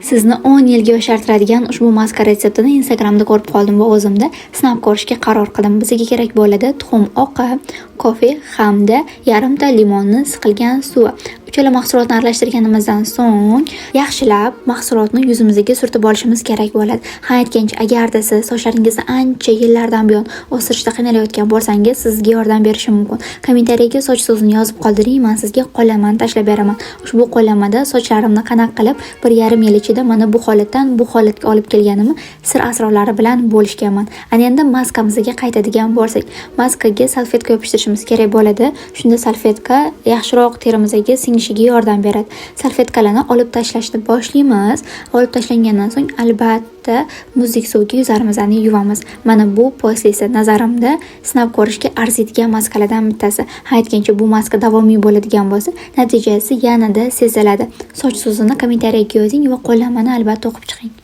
Sizni 10 yilga yoshartiradigan ushbu maska retseptini Instagramda ko'rib qoldim va o'zimda sinab ko'rishga qaror qildim. Bizga kerak bo'ladi tuxum oqi, kofe hamda yarimta limonni siqilgan suvi. Uchala mahsulotni aralashtirganimizdan so'ng yaxshilab mahsulotni yuzimizga surtib olishimiz kerak bo'ladi. Ha, aytgancha, agarda siz sochlaringizni ancha yillardan buyon o'stirishda qiynalayotgan bo'lsangiz, sizga yordam berishim mumkin. Kommentariyaga soch so'zini yozib qoldiring, men sizga qo'llanmani tashlab beraman. Ushbu qo'llanmada sochlarimni qanaqa qilib 1,5 yil ichida mana bu holatdan bu holatga olib kelganimni sir asrorlari bilan bo'lishganman. Ana endi maskamizga qaytadigan bo'lsak, maskaga salfetka yopishtirishimiz kerak bo'ladi. Shunda salfetka yaxshiroq terimizga singishiga yordam beradi. Salfetkalarni olib tashlashni boshlaymiz. Olib tashlangandan so'ng albatta muzdek suvga yuzlarimizni yuvamiz. Mana bu после si nazarimda sinab ko'rishga arziydigan maskalardan bittasi. Ha, aytgancha, bu maska davomiy bo'ladigan bo'lsa, natijasi yanada seziladi. Soch so'zini kommentariyaga yozing va qo'llanmani albatta o'qib chiqing.